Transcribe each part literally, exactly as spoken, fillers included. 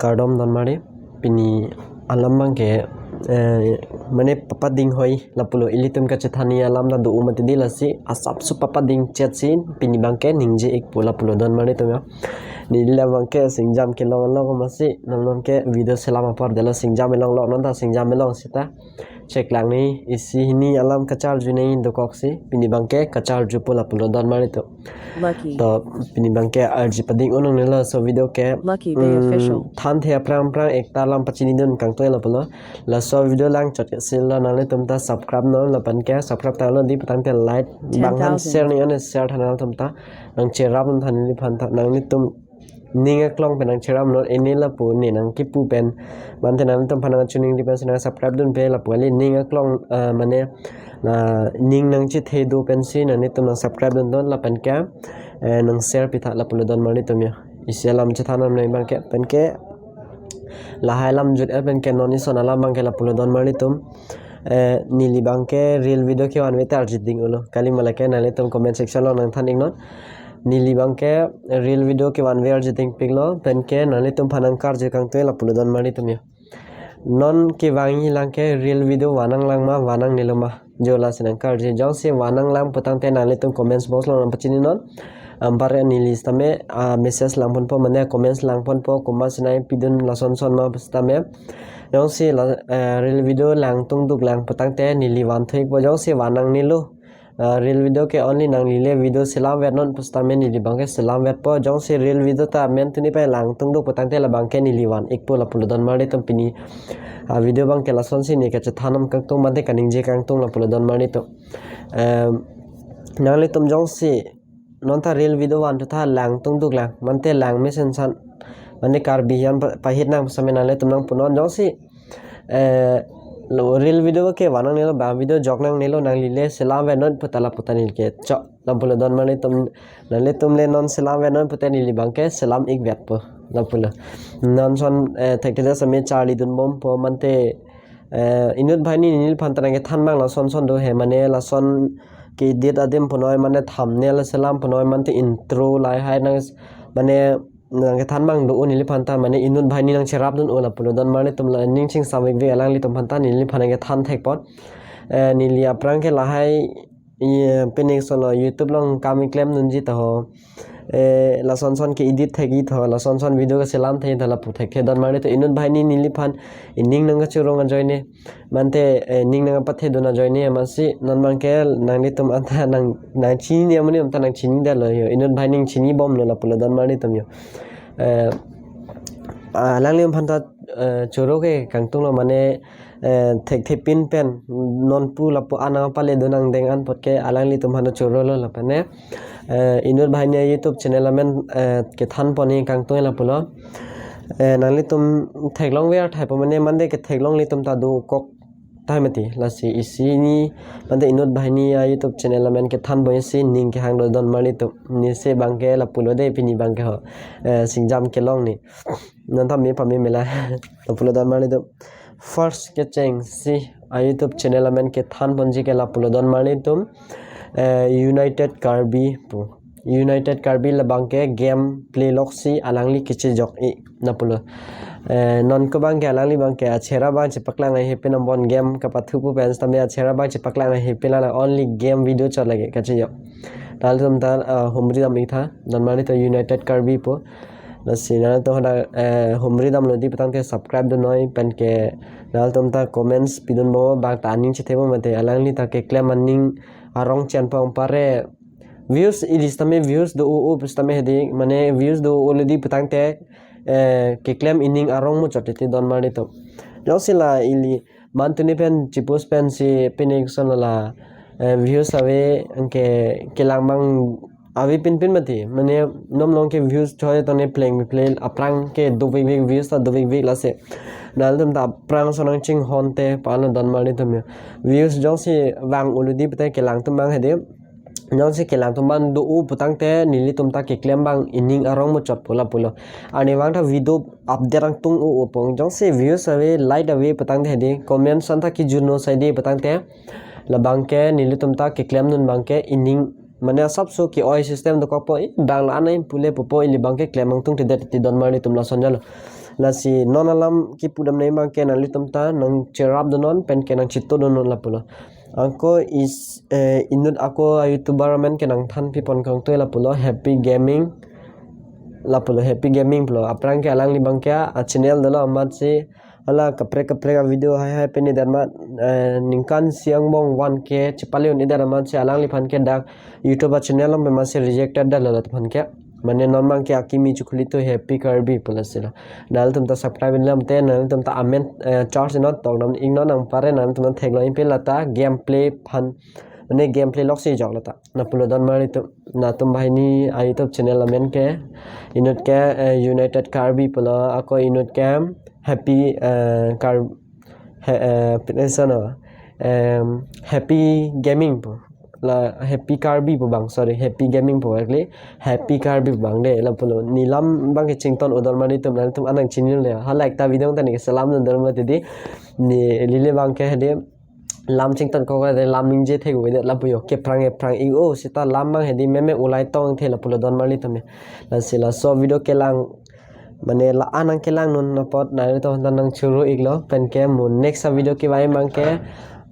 Kardom donmari, pini alam abangke, eh, mane papading hoi lapulo, ilitum kachethanji alam ta do-o mati di, lasi asapso papading chetsi pini abangke ningje ikpo lapulo donmari atum ya. Neli abangke singjam kelong along masi, non non ke video selam apor detlo, singjam elong lo, non ta singjam elong sita cheklang ni, isi hini alam kacharju ni dokoksi, pini abangke kacharjupo lapulo donmari atum. Lucky. To pini abangke arju pading unong nelo laso video ke. Lucky Bay hmm, Official. Thanthe aphrang aphrang ekta alam pachinidun kangtung lapulo. Laso video langchot ke silo, nanglitum ta subscribe non, lapen ke subscribe tanglo di putangte like, bang han ten thousand. Share ni ane share tha nanglitum ta. Nangcherap non tha neliphan ta, nanglitum ning aklong pen nangcherap non, ene lapu ne nangkipu pen. Mante nanglitum aphan nangchiningri pensi nang subscribe dunpe, lapu kali ning aklong, ah, mane, ah, ning nangchethe do pensi nanglitum nang subscribe dun don, lapen ke, eh, nang share pitha lapulo donmari atum ya. Isi alam chethan nam nai abangke, pen ke lahai alam jut el pen ke non ison alam abangke lapulo donmari atum. Eh, neli abangke reel video kevanve ta arju ding ulo. Kali malake nanglitum comment section along nangthan iknon. Neli abangke reel video kevanve arju dingpiklo, pen ke nanglitum aphan nangkarju kangtung lapulo donmari atum ya. Non kevangji lang ke reel video van nanglang ma, van nangnelo ma, jo lasi nangkarju. Jongsi van nanglang putangte nanglitum comments box along nangpachini non. Anpar neli sitame, ah, message langponpo, mane comments langponpo, komat si nangpidun lason son ma sitame. Jongsi la, eh, reel video langtung duklang putangte neli vanthu ikpo, jongsi van nangnelo. Ah, reel video ke only nanglile video selamvet non pusitame neli abangke selamvetpo, jongsi reel video ta amen tuni pai langtung duk putangte labangke neli van ikpo lapulo donmari atum pini. Ah, video abangke lasonsi ne kachethan nam kangtung mate kaningje kangtung lapulo donmari atum. Em, nanglitum jongsi non ta reel video vanthu tha, langtung duklang, mante lang mesen san, mane Karbi hian pa-, pahit nang same nanglitum nangpunon, jongsi, eh, lo reel video ke van nangnelo, bang video jok nangnelo, nanglile selamvet non puta lapu ta neli ke chok lapulo donmari atum, nanglitum le non selamvet non puta neli abangke selam ikvetpo lapulo. Non son, eh, thekthe same charlidunbompo, mante, eh, inut banghini neliphan ta nangkethan abang lason son do he, mane lason ke-edit adim punoi, mane thumbnail selam punoi, mante intro lahai nang, mane nangkethan abang do-o neliphan ta, mane inut banghini nangcherap dun-o lapulo donmari atum, la ning chingsam ikve alanglitum aphan ta, neliphan nangkethan thekpon. Eh, neli aphrang ke lahai, eh, pini solo YouTube along kam keklem dunji ta ho. Eh, lason son ke-edit thekji ta ho, lason son video keselam thekji ta lapu thekthe donmari atum, inut banghini neliphan ining nangkachorong ajoine, mante, eh, ning nangpathe dun ajoine, amatsi non abangke nanglitum anta nang, nangchini amonit anta nangchinidetlo yo, inut banghini chinibomlo lapulo donmari atum yo. Eh, ah, alanglitum aphan ta, eh, choro ke kangtunglo, mane, eh, thekthe pin pen nonpu lapu an nangpale dun nangdeng an apot ke alanglitum aphan ta chorolo lapen ne, eh, inut banghini YouTube channel amen, eh, kethanponji kangtung lapulo. Eh, nanglitum theklongver thaipo mane, mante ketheklongle atum ta dokok tahai mati, lasi isi ni mante inut banghini a YouTube channel amen kethanpo isi ning kehang do donmari atum, neli si abangke lapulo de pini abangke ho, eh, singjam kelong ni. Non ta me pame mela lapulo donmari atum. First kechengsi a YouTube channel amen kethanponji ke lapulo donmari atum, eh, United Karbi pu. United Karbi labangke game play loksi alangli kechejok-i lapulo. Eh, non ko abangke alangli abangke achera abang chepaklang ahepi nambon game kapathupo pen sitame achera abang chepaklang ahepi la only game video chot lake kachejok. Nanglitum ta, ah, humri dam-ik tha, donmari atum United Karbi pu. Lasi nanglitum hadak, eh, humri damlo di putangte subscribe dunnoi pen ke nanglitum ta comments pidunbom, bang ta aning chethebom mate alangli ta keklem aning arong chenpo, anpar views ili sitame views do-o-o pusitame hedi, mane views do-o-o le di putangte, eh, keklem ining arong muchot titi donmari atum. Jongsi la ili man tuni pen chipus pensi pini solo la, eh, views ave anke kelang abang ave pinpin mati, mane non along ke views choi tone pleng pleng aphrang ke dovekvek, views ta dovekvek lasi nanglitum ta aphrangso nangchinghon te palo donmari atum yo. Views jongsi vang-olo di pute kelang atum abang hedi, jongsi kelang atum abang do-o putangte nelitum ta keklem abang ining arong muchotpo lapulo. Arnivang ta video update angtung-o-o pon, jongsi views ave, like ave putangte hedi, comment san ta kejun-o sai di putangte labangke nelitum ta keklemdun abangke ining, mane asapso ke-oi system dokokpo, i bang la anai pule pupo, ili abangke klem angtungthedet ti donmari atum, lason jalo. Lasi non alam kipudam nai abangke nanglitum ta nangcherap dunnon pen ke nangchito dunnon lapulo. Ako is, eh, inut ako a-YouTuber amen ke nangthan pipon kangtui lapulo, Happy Gaming. Lapulo Happy Gaming pulo. Aphrang ke alangli abangke a-channel dolo amatsi hala kaprek kaprek a-video hai hai pini dan ma, eh, ningkan isi angbong one K chepale un-e dan amatsi alangliphan ke dak YouTube a-channel along pen masi rejected dalo latum aphan ke. Mane non abangke akimi chokhulitum Happy Karbi pulo sila. Nanglitum ta subscribe lam te nanglitum ta amen, eh, charge non tong nam ing non nangpare nanglitum ta theklong ipin lata gameplay aphan. Mane gameplay loksi jok lata. Lapulo don marlitum. Latum banghini a-YouTube channel amen ke. Inut ke, eh, United Karbi pulo ako inut ke Happy, eh, Kar-, he, eh, pin-, eh, sono, em, Happy Gaming pu. La Happy Karbi pu abang, sorry, Happy Gaming pu actually. Happy Karbi pu abang de, lapulo. Neli lam abangke chington-o don marlitum, nanglitum anang chini le. Hala ekta video ta neli selam don don mati di. Neli le abangke hedi lam chington kok de lam ningje thek-o de lapu yo. Kephrang ephrang ik-o sita lam abang hedi meme ulai tong the lapulo don marlitum ya. Lasi laso video kelang mane la anang kelang non apot nanglitum ta nangchoro iklo pen ke mo next a-video kevai abangke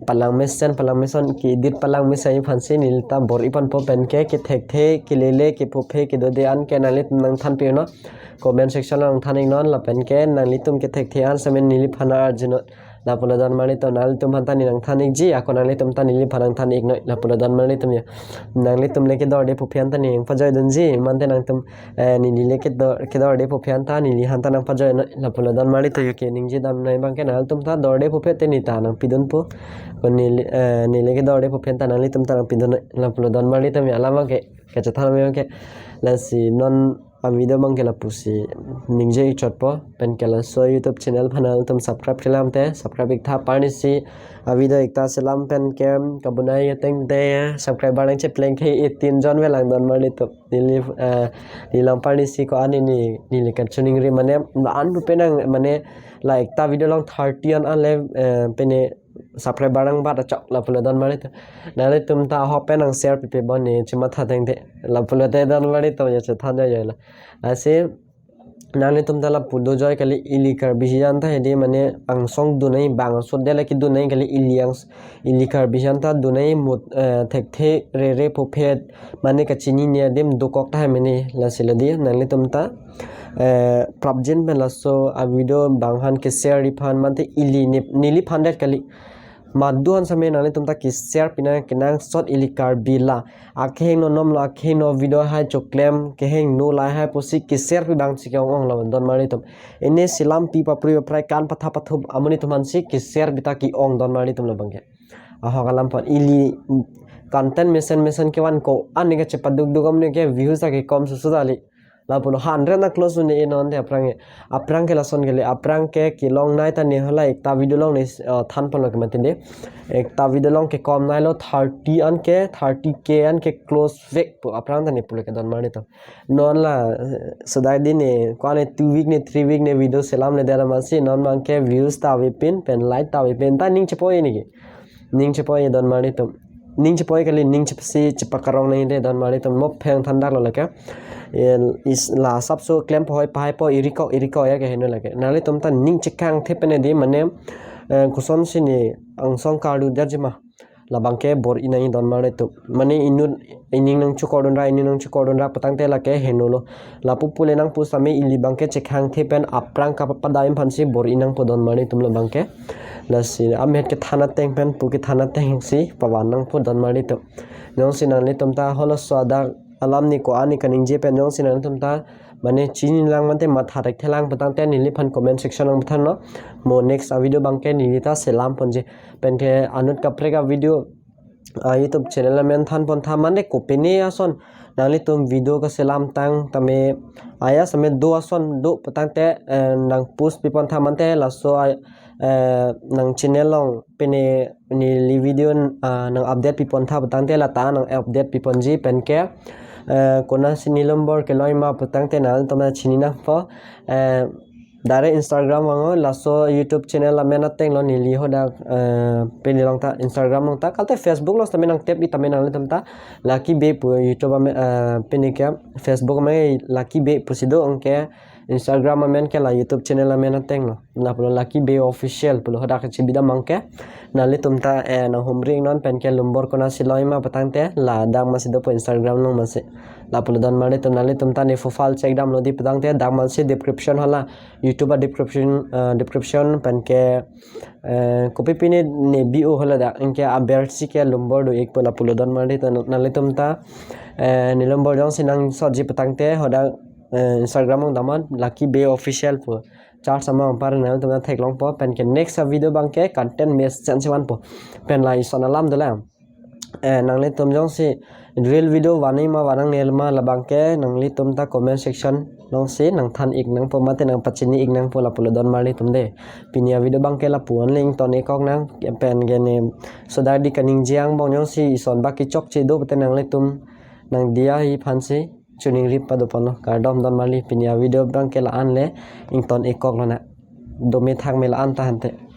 palang mesen palang meson ke-edit palang mesen aphansi neli ta bor-i ponpo pen ke kethekthe kelele kephophe kedo de an ke nanglitum nangthan pi non. Comment section along than ik non lapen ke nanglitum kethekthe an semen neliphan arjunon. Lapulo don marlitum nanglitum aphan ta neli nangthan ikji ako nanglitum ta neliphan nangthan ik noi lapulo don marlitum ya. Nanglitum le kedorde phophe an ta neli nangpajoi dunji mante nangtum, eh, neli le kedor-, kedorde phophe an ta neliphan ta nangpajoi noi lapulo don marlitum ya ke ningje dam nai abangke nanglitum ta dorde phophe te neli ta nangpidunpo. Ko neli, eh, neli le kedorde phophe an ta nanglitum ta nangpidun noi lapulo don marlitum ya alam abangke kachethan abangke. Lasi non a-video abangke lapusi ningje ikchotpo pen ke laso YouTube channel aphan nanglitum subscribe kelang te subscribe iktha parnisi a-video ikta selam pen ke kabonai ateng te subscriber nangchepleng ke eighteen jon velang don marlitum. Neli, eh, neli lang parnisi ko-an neli, neli kachiningri mane la an rupe nang mane la ekta video along thirty an ale, eh, pene subscriber nangbat achok lapulo don marlitum. Nanglitum ta ahok pen nang share pipe bon neli chematha ateng te lapulo te don marlitum ya chethan ya ya la. Lasi nanglitum ta lapu dojoi kali ili Karbi hijan ta hedi mane angsong dunai bang asot de lake dunai kali ili angs-, ili Karbi hijan ta dunai mut, eh, thekthe rere phophe mane kachini ne adim dokok ta hai mene lasi ladi nanglitum ta, eh, prapjin pen laso a-video bang aphan ke-share ri aphan mante ili ne, neliphan det kali. Madu aphan same nanglitum ta ke-share pi nang kenangsot ili Karbi la. Akehingno nomlo akehingno video hai choklem kehingno lahai pusi ke-share pi abangsi ke-ong ong lo don marlitum. Ini selam pi papri paprai kan patha pathup amonit aphansi ke-share pi ta ke-ong don marlitum lo abangke. Ahok alam apot ili content mesen mesen kevan ko-an ne kachepaduk duk amonit ke views ta kekom susu dali. Lapulo hundred na close un-e non te aphrang ke. Aphrang ke lason kali aphrang ke kelong nai ta ne hala ekta video along ne, eh, than ponlo ke mati de. Ekta video along kekom nailo thirty an ke thirty K an ke close vek pu aphrang ta ne pulo ke don marlitum. Non la, eh, sudai di ne ko-an ne two week ne three week ne video selam le dera masi non abangke views ta avepin pen like ta avepin ta ning chepo-i ne ke. Ning chepo-i don marlitum. Ning chepo-i kali ning chepsi chepakarong nai de don marlitum mo pheng thandak lo lake. Eh, is la asapso klem pohoi pahai po iriko iriko ya ke heno lake. Nanglitum ta ning chekangthe pen di mane, eh, kosonsi ne angsong kardu jajima. Labangke bor-i nai don marlitum. Mane inut ining nangchukordun ra ining nangchukordun ra putangte lake heno lo. Lapu pule nang pusame ili abangke chekangthe pen aphrang kapapadai aphansi bor-i nangpo don marlitum labangke. Lasi amet kethan ateng pen pu kethan atengsi pavan nangpo don marlitum. Jongsi nanglitum ta holo swadak alam ne ko-an ne kaningje pen jongsi nanglitum ta mane chini lang mante matha thekthelang putangte neliphan comment section along thannon. Mo next a-video abangke neli ta selam ponji. Pen ke anut kaprek a-video a-YouTube channel amen than pontha mane kopine ason nanglitum video kaselam tang tame aya same do ason do putangte, eh, nang post pi pontha mante laso a-, eh, nang channel along pine neli video, ah, nang update pi pontha putangte lata nang update pi ponji pen ke, eh, konatsi ne number kelong ma putangte nanglitum ta chini nangpo, eh, direct Instagram ango laso YouTube channel amen ateng lo neli hadak, eh, pine along ta Instagram along ta kalte Facebook along tame nang tep i tame nanglitum ta Lucky Bey pu YouTube amen, eh, pine ke Facebook amen Lucky Bey pusi do anke Instagram amen ke la YouTube channel amen ateng lo. Lapulo Lucky Bey Official pulo, hadak kachebidam abangke nanglitum ta, eh, nanghumri iknon pen ke lumbor konatsi loi ma pu tangte la dak masi dopo Instagram along masi. Lapulo don marli atum, nanglitum ta ne profile check damlo di pu tangte dak masi description hala YouTube a-description, eh, description pen ke, eh, kopi pine ne bio hala dak anke abersi ke lumbor do-ikpo lapulo don marli atum, nanglitum ta, eh, ne lumbor jongsi nangsotji pu tangte hadak, eh, Instagram along damnon Lucky Bey Official pu. Search ama ampar nanglitum ta theklongpo pen ke next a-video abangke content mesen si vanpo. Pen la ison alam dolang. Eh, nanglitum jongsi real video vannoi ma vannangnelo ma labangke nanglitum ta comment section alongsi nangthan ik nangpo mate nangpachini ik nangpo lapulo don marli atum de. Pini a-video abangke lapu-an le ington-ik kok nang pen ke ne sodak di kaningje angbong jongsi ison bak kechokche do pute nanglitum nangdiya aphansi choningri pado ponlo. Kardom don marli, pini a-video abangke la-an le ington-ik kok lonang. Dome thakme la-an ta hante.